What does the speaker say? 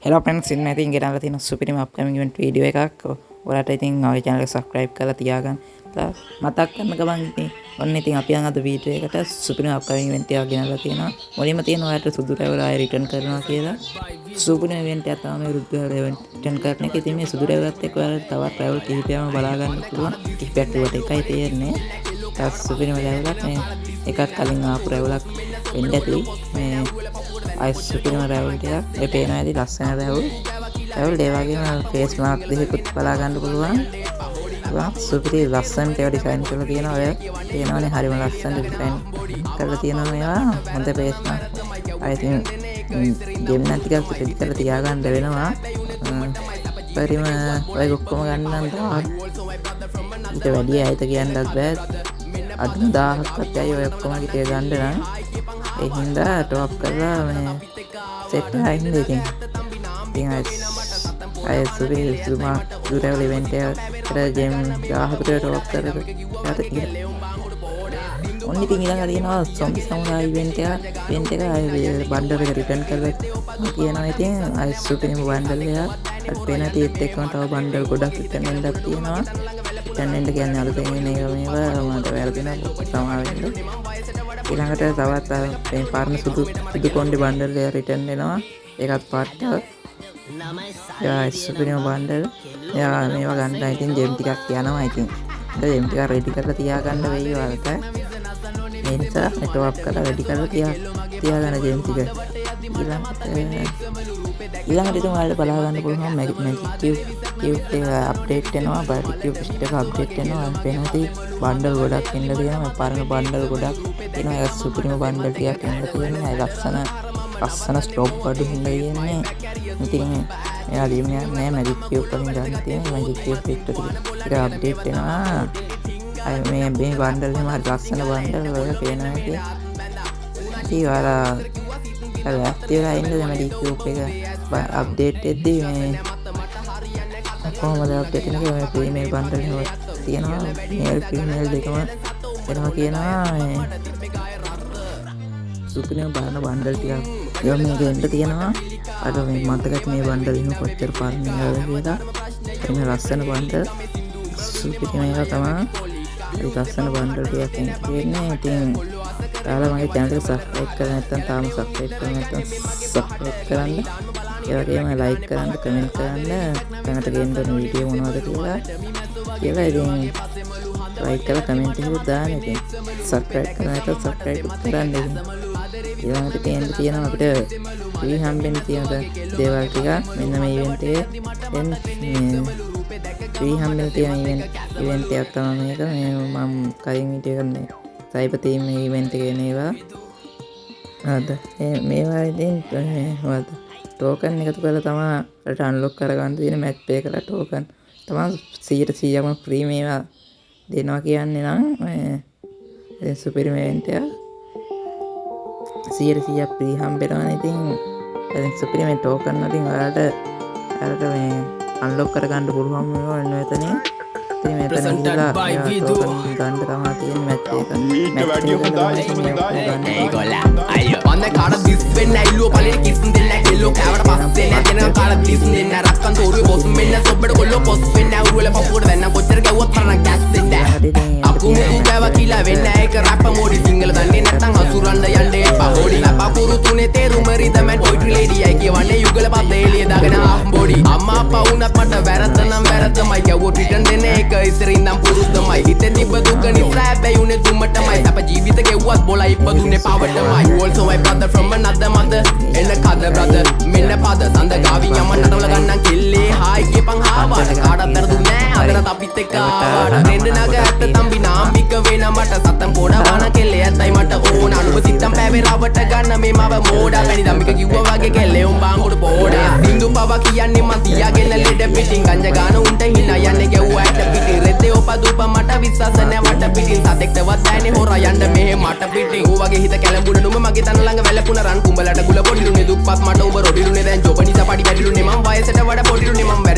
Hello friends, ඉන්න ඉතින් ගෙනල්ලා තියෙන සුපිරිම අප්කමින් ඉවෙන්ට් වීඩියෝ එකක්. ඔයාලට ඉතින් ඔය චැනල් එක සබ්ස්ක්‍රයිබ් කරලා තියාගන්න මතක් කරන ගමන් ඉතින් ඔන්න ඉතින් අපි යන් අද වීඩියෝ එකට සුපිරිම අප්කමින් ඉවෙන්ට් එකක් ගෙනල්ලා තියෙනවා. මුලින්ම තියෙන ඔයාලට සුදු රැවුල ආයෙ රිටර්න් කරනවා කියලා. සුපිරිම ඉවෙන්ට් එකක් තමයි මේ සුදු රැවුල රිටර්න් කරන එක. ඉතින් මේ සුදු රැවුලත් එක්ක ඔයාලට තවත් රැවුල් කිහිපයක්ම බලා ගන්න පුළුවන්. කිහිපයක් කිව්වට එකයි තියෙන්නේ. තවත් සුපිරිම රැවුලක්. මේ එකක් කලින් ආපු රැවුලක් වෙන්න ඇති. මේ අය සුපිරිම රැවුල් ටිකක් ඒ පේනවා ඇති, ලස්සන රැවුල් රැවුල්. ඒ වගේම ෆේස් මාස්ක් දෙකකුත් බලා ගන්න පුළුවන්. සුපිරි ලස්සනට ඒවා ඩිසයින් කරලා තියෙනවා. ඔය පේනවනේ, හරිම ලස්සනට ඩිසයින් කරලා තියෙනවා මේවා. හොඳ ෆේස් මාස්ක්. අය ඉතින් ගේම් නම් ටිකක් රෙඩි කරලා තියාගන්න වෙනවා. පරිම ඔය ඔක්කොම ගන්න නම් 1000ක් ඊට වැඩි ඇයිත කියන්නත් බෑ. අඩුම 1000ක්වත් යයි ඔය ඔක්කොම ටික ගන්න නම්. ඒ හින්දා ටොප් කරලා මේ සෙට් එකක් ඉන්න. ඉතින් ඉතින් අය අය සුපිරි සුමා දුරවල ඉවෙන්ට් එකට ජෙම් 1000කට ටොප් කරලා යට. ඔන්න ඉතින් ඊළඟ තියෙනවා සොම්බි සමුරායි ඉවෙන්ට් එක. ඉවෙන්ට් එක ආයෙ බණ්ඩල් එක රිටර්න් කරලා කියනවා. ඉතින් ආයෙ සුපිරිම බණ්ඩල් එකක් අර පේන තියෙත් එක්කම තව බණ්ඩල් ගොඩක් රිටර්න් වෙන්නක් තියෙනවා. රිටර්න් වෙන්න කියන්නේ අලුතෙන් එන ඒවා. මේවා මට වැරදුනා, සමා වෙන්න. ඊළඟට තවත් මේ පරණ සුදු සුදු කොණ්ඩේ බණ්ඩල් එක රිටර්න් වෙනවා. ඒකත් පාට්ට යා සුපිරිම බණ්ඩල්. එයා මේවා ගන්න ඉතින් ජෙම් ටිකක් යනවා. ඉතින් ජෙම් ටිකක් රෙඩි කරලා තියාගන්න වෙයි ඔයාලට. ඒ නිසා ටොප් කරලා රෙඩි කරලා තියාගන්න ජෙම් ටික. ඊළඟට ඊළඟට ඉතින් ඔයාලට බලා ගන්න පුළුවන් මැජික් කියුබ් කියුබ් එක අප්ඩේට් වෙනවා. මැජික් කියුබ් එක අප්ඩේට් වෙනවා. පේනවා බණ්ඩල් ගොඩක් එන්න තියෙනවා. පරණ බණ්ඩල් ගොඩක් තියෙනවා. ඒක සුපිරිම බණ්ඩල් ටිකක් එන්න තියෙනවා. ඒ ලස්සන ලස්සන ස්ටොප් බඩු හින්දා තියෙන්නේ. ඉතින් එයා දීම නෑ, මැජික් කියුබ් වලින් ගන්න තියෙන මැජික් කියුබ් එක ටික අප්ඩේට් වෙනවා. අය මේ මේ බණ්ඩල් එහෙම හරි ලස්සන බණ්ඩල් ඔය පේනවා ඇති. ඉතින් ඔයාලා ලෑස්ති වෙලා ඉන්න මැජික් කියුබ් එක අප්ඩේට් වෙද්දී. මේ කොහොමද අප්ඩේට් වෙන්නේ කියලා මේ ෆීමේල් බණ්ඩල් එහෙම තියෙනවා. මේල් ෆීමේල් දෙකම එනවා කියනවා. මේ සුපිරිම බලන බණ්ඩල් ටිකක් ඒවා මේක එන්න තියෙනවා. අර මේ මතකත් මේ බණ්ඩල් එහෙම කොච්චර පරණ ඒවාද කියලා. එහෙම ලස්සන බණ්ඩල්, සුපිරිම ඒවා තමයි. හරි ලස්සන බණ්ඩල් ටිකක් එන්න තියෙන්නේ. ඉතින් ඔයාලා මගේ චැනල් එක සබ්ස්ක්‍රයිබ් කරලා නැත්නම්, තාම සබ්ස්ක්‍රයිබ් කරලා නැත්නම් සබ්ස්ක්‍රයිබ් කරන්න. ඒ වගේම ලයික් කරන්න, කමෙන්ට් කරන්න ළඟට ගේන්න ඕන වීඩියෝ මොනවද කියලා කියලා. ඉතින් ලයික් කරලා කමෙන්ට් එකකුත් දාන්න. ඉතින් සබ්ස්ක්‍රයිබ් කරලා නැත්නම් සබ්ස්ක්‍රයිබ් කරන්න. ඉතින් ඊළඟට පේන්න තියෙනවා අපිට ෆ්‍රී හම්බෙන්න තියෙන දේවල් ටික. මෙන්න මේ ඉවෙන්ට් එකේ දැන් මේ ෆ්‍රී හම්බෙන්න තියෙන ඉවෙන්ට් ඉවෙන්ට් එකක් තමයි මේක. මේ මම කලින් වීඩියෝ එකක් නේ සයිබර් තීම් ඉවෙන්ට් එකේ එන ඒවා. හරිද? මේවා ඉතින් මොකද්ද ටෝකන් එකතු කරලා තමයි අරට අන්ලොක් කරගන්න තියෙන. මැච් ප්ලේ කරලා ටෝකන් තමයි 100%ක්ම ෆ්‍රී මේවා දෙනවා කියන්නේ නම්. මේ ඉතින් සුපිරිම ඉවෙන්ට් එකක්, 100%ක් ෆ්‍රී හම්බෙනවනේ. ඉතින් ඉතින් සුපිරිම ටෝකන් වලින් ඔයාලට ඔයාලට මේ අන්ලොක් කරගන්න පුළුවන් මේවා ඔන්න එතනින්. ඉතින් මෙතන ගිහලා ටෝකන් ගන්න තමයි තියෙන්නේ. මැච් එක මීට මැච් වැඩිය එක හොඳයි. තමයි මේ ඔක්කොම ගන්න. ඒගොල්ලා අයියෝ වන්න කාට දිස් වෙන්න ඇල්ලුව පලෙට කිස් දෙන්න කෙල්ලෝ කෑවට පස්සේ නෑ දෙනවා කාට දිස් දෙන්න රක්කන් තෝරුවේ බොස් මෙන්න සොබ්බඩ කොල්ලෝ පොස් වෙන්න අවුරුවල පපුවට දැන්න කොච්චර ගැව්වත් මරණ කැස් දෙන්න. ඊළඟට ඉතින් එන්න අකුමු තියෙනවා ගෑවා කියලා වෙන්න ඒක රැප මෝඩි. සිංහල දන්නේ නැත්තම් හසුරන්න යන්න එපා හොඩි. ලපකුරු තුනේ තේරුම රිදම් ඇන්ඩ් පොයිට්‍රි ලේඩි. අයි කියවන්නේ යුගල පද එළිය දාගෙන හාෆ් බොඩි. අම්මා අප්පා වුණත් මට වැරද්ද නම් වැරද්දමයි. ගැව්වොත් රිටර්න් දෙන එක ඉස්සර ඉඳන් පුරුද්දමයි. හිතේ තිබ්බ දුක නිසා හැබැයි උනේ දුමටමයි. සැප ජීවිත ගෙව්වත් බොලා ඉපදුනේ පවටමයි. You also my brother from another mother. එන්න කද brother මෙන්න පද සඳ ගාවින් යම නටවල ගන්නම් කෙල්ලේ. හායි කියපන් හාවාට. කාටත් වැරදුනේ නෑ අදටත් අපිත් එක්ක ආවාට. රෙන්ඩ නග ඇත්ත තම්බි නාම්බික වෙන මට සතම් පොඩ වන කෙල්ලේ ඇත්තයි මට ඕන. අනුබ සිත්තම් පෑවේ රවට ගන්න මේ මව මෝඩා. පැණි දම්මික කිව්වා වගේ කෙල්ලේ උන් බාංගුඩ පෝඩා. සින්දු පව කියන්නේ මං තියාගෙන ලෙඩ පිටින්. ගංජා ගාන උන්ට හිනා යන්නේ ගැව්වා ඇට පිටින්. රෙද්දේ ඔප දුප මට විශ්වාස නෑ වට පිටින්. සතෙක්ටවත් බෑනේ හොරා යන්න මෙහෙ මට පිටින්. ඌ වගේ හිත කැළඹුණ නුඹ මගේ තන ළඟ වැළපුණ රන් කුඹලට ගුල පොඩිලුනේ. දුප්පත් මට උඹ රොඩිලුනේ. දැන් ජොබ නිසා පඩි වැඩිලුනේ. මං වයසට වඩා පොඩිලුනේ මං.